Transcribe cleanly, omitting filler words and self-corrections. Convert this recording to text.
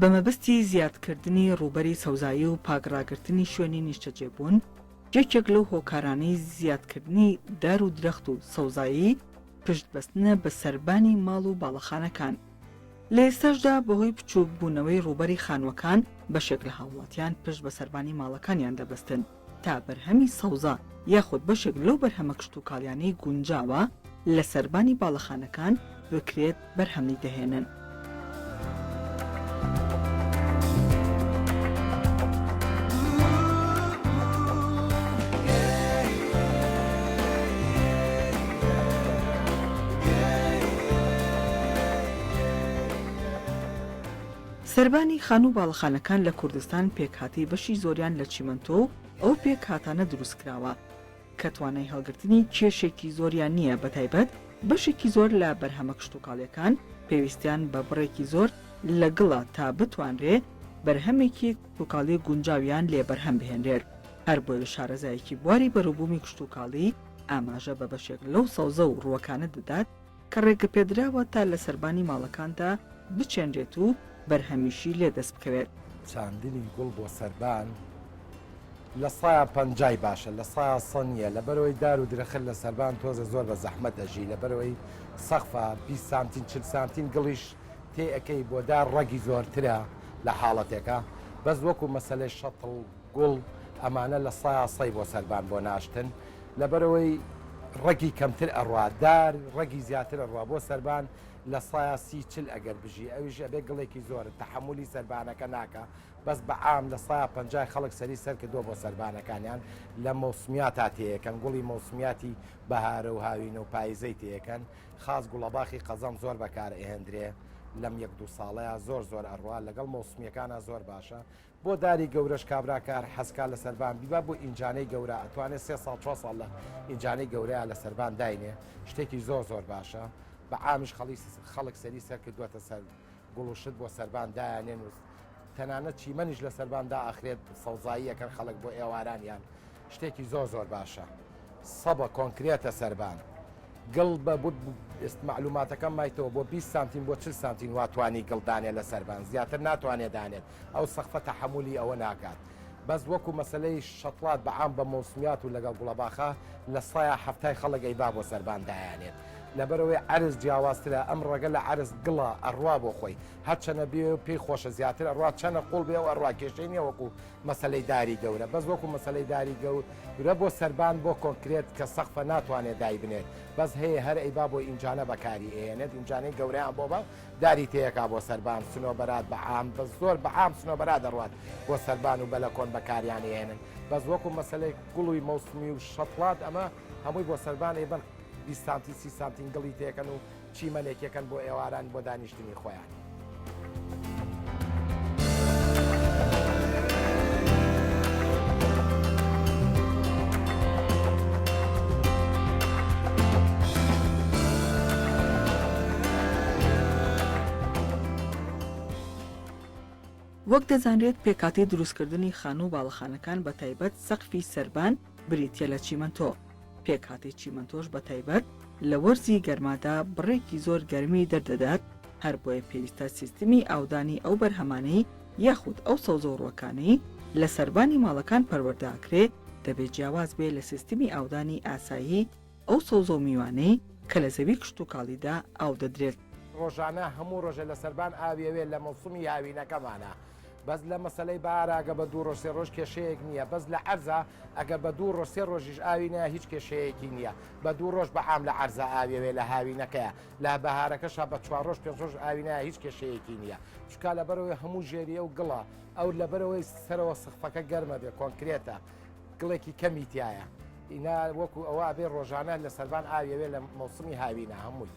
بە مەبەستی زیادکردنی ڕووبەری سەوزایی و پاک ڕاگرتنی شوێنی نیشتەجێبوون، یەکێک لەو هۆکارانەی زیادکردنی دار و درەخت و سەوزایی پشت بەستنە بە سەربانی ماڵ و باڵەخانەکان. لە ئێستاشدا بەهۆی بچووک بوونەوەی ڕووبەری خانووەکان بەشێک لە هاوڵاتیان پشت بە سەربانی ماڵەکانیان دەبەستن تا بەرهەمی سەوزە یاخود بەشێک لەو بەرهەمە کشتوکاڵیانەی گونجاوە لە سەربانی باڵەخانەکان بکرێت بەرهەمی دەهێنن. سەربانی خانوو و باڵەخانەکان لە کوردستان پێکهاتەی بەشی زۆریان لە چیمەنتۆ و ئەو پێکهاتانە دروستکراوە کە توانای هەڵگرتنی کێشێکی زۆریان نییە بەتایبەت بەشێکی زۆر لە بەرهەمە کشتوکاڵیەکان پێویستیان بە بڕێکی زۆر لە گڵە تا بتوانرێ بەرهەمێکی کشتوکاڵی گونجاویان لێ بەرهەم بهێنرێت هەربۆیە شارەزایەکی بواری بەروبوومی کشتوکاڵی ئاماژە بە بەشێک لەو سەوزە و ڕووەکانە دەدات کە ڕێگەپێدراوە تا لە سەربانی ماڵەکاندا بچێنرێت و بەرهەمیشی لێ دەست بکەوێت. چاندنی گوڵ بۆ سەربان لە سایا پەنجای باشە لە سایا سە نییە لەبەرئەوەی دار و درەخت لە سەربان تۆزە زۆر بە زەحمەت ئەژی لەبەرئەوەی سەقفە 20 سانتین 40 سانتین گڵیش تێ ئەکەی بۆ دار ڕەگی زۆرترە لە حاڵەتێکا بەس وەکو مەسەلەی شەتڵ گوڵ ئەمانە لە سایا سەی بۆ سەربان بۆ ناشتن لەبەرئەوەی ڕەگی کەمتر ئەڕوا دار ڕەگی زیاتر ئەڕوا بۆ سەربان لە سایا سی چل ئەگەر بژی ئەویش ئەبێ گڵێکی زۆر تەحەمولی سەربانەکە ناکا بەس بە عام لە سایا پەنجای خەڵک سەری سەر کردوە بۆ سەربانەکانیان لە مەوسمیاتا تێیەکەن گوڵی مەوسمیاتی بەهارە و هاوینە و پایزەی تێیەکەن خاس گوڵەباخی قەزەم زۆر بەکار ئەهێندرێ لەم یەک دوو ساڵەیا زۆر زۆر ئەڕوا لەگەڵ مەوسمیەکانا زۆر باشە بۆ داری گەورەش کابرا کار حەزکا لە سەربان بیبا بۆ ئینجانەی گەورە ئەتوانێ سێ ساڵ چوار ساڵ لە ئینجانەی گەورەیا لە سەربان داینێ شتێکی زۆر زۆر باشە بە عامیش خەڵی خەڵک سەری سەر کردووەتە سەر گوڵ و شت بۆ سەربان دایانێن و تەنانەت چیمەنیش لە سەربان دائەخرێت سەوزایی ئەکەن خەڵک بۆ ئێوارانیان شتێکی زۆر زۆر باشە سەبە کۆنکرێتە سەربان گڵ بە ئێست مەعلوماتەکەم مایتەوە بۆ 20 سانتیم بۆ 40 سانتین وا توانی گڵ دانێ لە سەربان زیاتر ناتوانێ دانێت ئەو سەقفە تەحەمولی ئەوە ناکات بەس وەکو مەسەلەی شەتڵات بە عام بە مەوسمیات و لەگەڵ گوڵەباخە لە سەیا حەفتای خەڵک ئەیبا بۆ سەربان دایانێت لەبەرئەوەی عەرز جیاوازترە ئەم ڕەگە لە عەرز گڵە ئەڕوا بۆ خۆی هەرچەنە بێ پێی خۆشە زیاتر ئەڕوا چەنە قوڵ بێ ئەو ئەڕوا کێشەی نیە وەکو مەسەلەی داری گەورە بەس وەکو مەسەلەی داری گەورە بۆ سەربان بۆ کۆنکرێت کە سەقفە ناتوانێت دایبنێت بەس هەیە هەر ئەیبا بۆ ئینجانە بەکاری ئەیەنێت ئینجانەی گەورەیان بۆ بە داری تێیەکا بۆ سەربان سنۆبەرات بە عام بەس زۆر بە عام سنۆبەرا دەڕوات بۆ سەربان و بەلەکۆن بەکاریان ئەیەنن بەس وەکو مەسەلەی گوڵی مەوسمی و شەتڵات ئەمە هەمووی بۆ سەربان ئەیبەن 20 سانتی 30 سانتین گڵی تێکەن و چیمەنێکیەکەن بۆ ئێواران بۆ دانیشتنی خۆیان. وەک دەزانرێت پێکهاتەی دروستکردنی خانوو و باڵەخانەکان بەتایبەت سەقفی سەربان بریتیە لە چیمەنتۆ، پێکهاتەی چیمەنتۆش بەتایبەت لە وەرزی گەرمادا بڕێکی زۆر گەرمی دەردەدات، هەربۆیە پێویستە سیستمی ئاودانی ئەو بەرهەمانەی یاخود ئەو سەوزە و ڕووەکانەی لە سەربانی ماڵەکان پەروەردە ئەکرێ دەبێ جیاواز بێ لە سیستمی ئاودانی ئاسایی ئەو سەوزە و میوانەی کە لە زەوی کشتوکاڵیدا ئاو دەدرێت. ڕۆژانە هەموو ڕۆژێ لە سەربان ئاوی ئەوێ لە مەوسومی هاوینەکەمانە بەس لە مەسەلەی بەهارا گە بە دوو ڕۆژ سێ ڕۆژ کێشەیەک نییە بەس لە عەرزا ئەگەر بە دوو ڕۆژ سێ ڕۆژیش ئاوی نایە هیچ کێشەیەکی نییە بە دوو ڕۆژ بە عام لە عەرزا ئاوی ئەوێ لە هاوینەکەیا لە بەهارەکەشا بە چوار ڕۆژ پێنج ڕۆژ ئاوی نایە هیچ کێشەیەکی نییە چونکا لەبەرئەوەی هەموو ژێری ئەو گڵە ئەو لەبەرئەوەی سەرەوە سەقفەکە گەرمە بێ کۆنکرێتە گڵێکی کەمی تیایە ئینا وەکو ئەوە ئەبێ ڕۆژانە لە سەربان ئاوی ئەوێ لە مەوسمی هاوینە هەمووی.